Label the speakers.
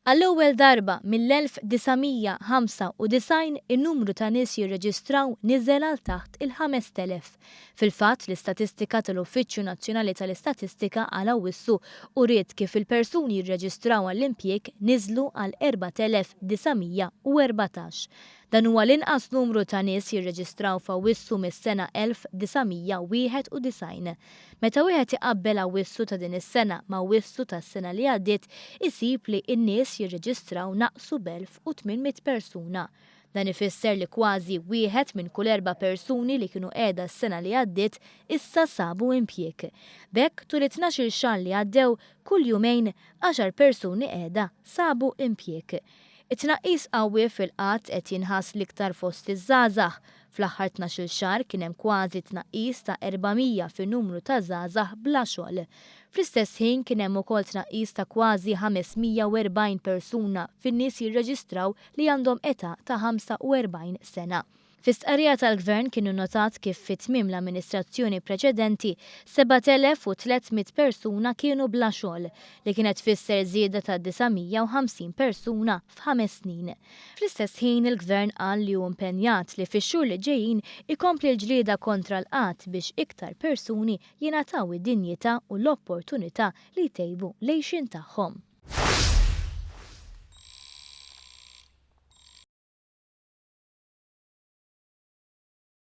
Speaker 1: Għall-ewwel darba mill-1995 in-numru ta' nies jirreġistraw niżel għal taħt il-5,000. Fil-fatt, l-istatistika tal-Uffiċċju Nazzjonali tal-Istatistika għal Awwissu uriet kif il-persuni jirreġistraw għall-impjieg niżlu għal 4,914. Dan huwa l-inqas numru ta' nies jirreġistraw f'Awwissu mis-sena 1991. Meta wieħed iqabbel Awwissu ta' din is-sena ma' Awwissu tas-sena li għaddiet, isib li n-nies jirreġistraw naqsu b'1,800 persuna. Dan ifisser li kważi wieħed minn kull erba' persuni li kienu qiegħda s-sena li għaddiet issa sabu impjieg. B'hekk tul it-tnax-il xahar li għaddew, kull jumejn, għaxar persuni qiegħda sabu impjieg. It-tnaqqis qawwi fil-qgħad qed jinħass l-iktar fost iż-żgħażagħ. Fl-aħħar tnax-il xahar kien hemm kważi tnaqqis ta' 400 fin-numru ta' żgħażagħ bla xogħol. Fl-istess ħin kien hemm ukoll tnaqqis ta' kważi 540 persuna fin-nies jirreġistraw li għandhom età ta' 45 sena. Fi stqarrija tal-Gvern kien innotat kif fi tmiem l-amministrazzjoni preċedenti, 7,300 persuna kienu bla xogħol, li kienet tfisser żieda ta' 950 persuna f'ħames snin. Fl-istess ħin il-Gvern qal li hu impenjat li fix-xhur li ġejjin ikompli l-ġlieda kontra l-qgħad biex iktar persuni jingħataw id-dinjità u l-opportunità li jtejbu l-għixien tagħhom.